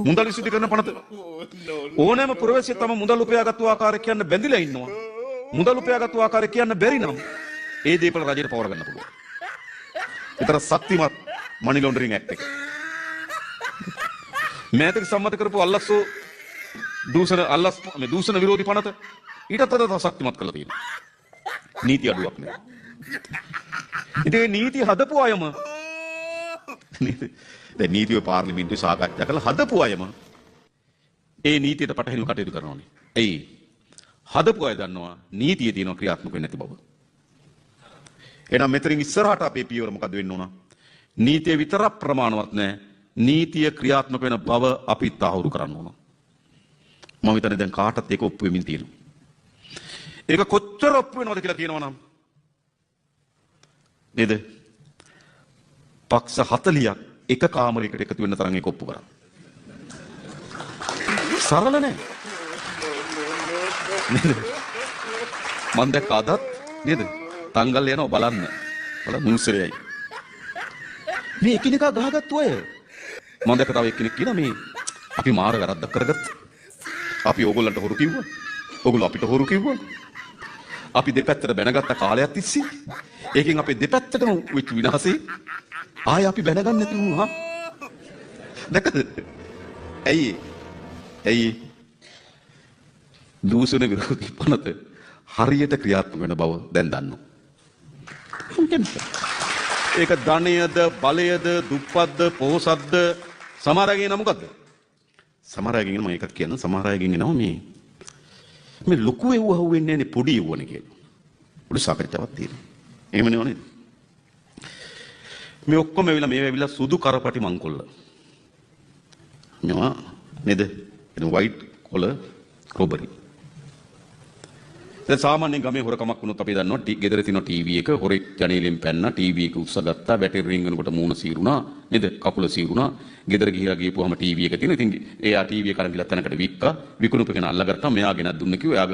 මුදල් විසුද්ධි කරන පනත. ඕනෑම පුරවැසියෙක් තම මුදල් උපයාගත්තු ආකාරය කියන්න බැඳිලා ඉන්නවා. මුදල් උපයාගත්තු ආකාරය කියන්න බැරි නම් ඒ දේපල රජයට පවර ගන්න පුළුවන්. ඒතර ශක්තිමත් මනි ලොන්ඩරින් ඇක්ට් එක. මෑතක සම්මත කරපු අල්ලස්සෝ දූෂණ, අල්ලස් මේ දූෂණ විරෝධී පනත ඊටත් වඩා තව ශක්තිමත් කරලා තියෙනවා. නීති අඩුවක් නෑ. ඉතින් ඒ නීති හදපු අයම නේද? දැන් නීතිය පාර්ලිමේන්තුවේ සාකච්ඡා කරලා හදපු අයම ඒ නීතියට පටහැනිව කටයුතු කරනවානේ. ඇයි? හදපු අය දන්නවා නීතියේ තියෙන ක්‍රියාත්මක වෙන්නේ නැති බව. එහෙනම් මෙතනින් ඉස්සරහට අපේ පියවර මොකද වෙන්න ඕන? නීතිය විතරක් ප්‍රමාණවත් නෑ. නීතිය ක්‍රියාත්මක වෙන බව අපි තහවුරු කරන්න ඕන. මම හිතන්නේ දැන් කාටත් ඒක ඔප්පු වෙමින් තියෙනවා. ඒක කොච්චර ඔප්පු වෙනවද කියලා කියනවා නම් නේද? පක්ෂ 40ක් එක කාමරයකට එකතු වෙන්න තරම් ඒක ඔප්පු කරා. සරල නෑ. නේද? මං දැක්ක අදත් නේද? තංගල් යනවා බලන්න. බලන්න මුනුස්සරයයි. මේ එකිනෙකා ගහගත්තු අය. මං දැක්ක තව එක්කෙනෙක් කියනවා මේ අපි මාර වැරද්දක් කරගත්තා. අපි ඕගොල්ලන්ට හොරු කිව්වා. ඕගොල්ලෝ අපිට හොරු කිව්වා. අපි දෙපැත්තට බැනගත්ත කාලයක් තිස්සේ. ඒකෙන් අපේ දෙපැත්තටම වෙච්ච විනාශේ ආය අපි බැනගන්න නැති වුණා. දැක්කද? ඇයි? ඇයි? දූෂණ විරෝධී පනත හරියට ක්‍රියාත්මක වෙන බව දැන් දන්නවා. ඒක ධනයද, බලයද, දුප්පත්ද, පොහොසත්ද, සමහර අයගෙන් එනවා මොකද්ද? සමහර අයගෙන් එනවා, මම එකක් කියන්න, සමහර අයගෙන් එනවා මේ මේ ලොකු එව්ව අහුවෙන්නේ නැනේ පොඩි එව්වනේ කියලා. පොඩි සාකච්ඡාවක් තියෙනවා. එහෙම නෙවෙයි නේද? මේ ඔක්කොම ඇවිල්ලා මේවා ඇවිල්ලා සුදු කරපටි මංකොල්ල. මේවා නේද? එන වයිට් කොලර් රොබරි. දැන් සාමාන්‍යයෙන් ගමේ හොරකමක් වුණොත් අපි දන්නවා ගෙදර තියෙන ටීවී එක හොරෙක් ජනේලෙන් පැන්නා, ටීවී එක උස්සගත්තා, බැටරි රින්ගනකොට මූණ සීරුණා නේද? කකුල සීරුණා. ගෙදර ගිහිලා ගිහපුවාම ටීවී එක තියෙන. ඉතින් එයා ටීවී එක අරන් ගිහලා තැනකට වික්කා. විකුණපු කෙනා අල්ලගත්තා. මෙයා ගෙනත් දුන්න කිව්වා. එයා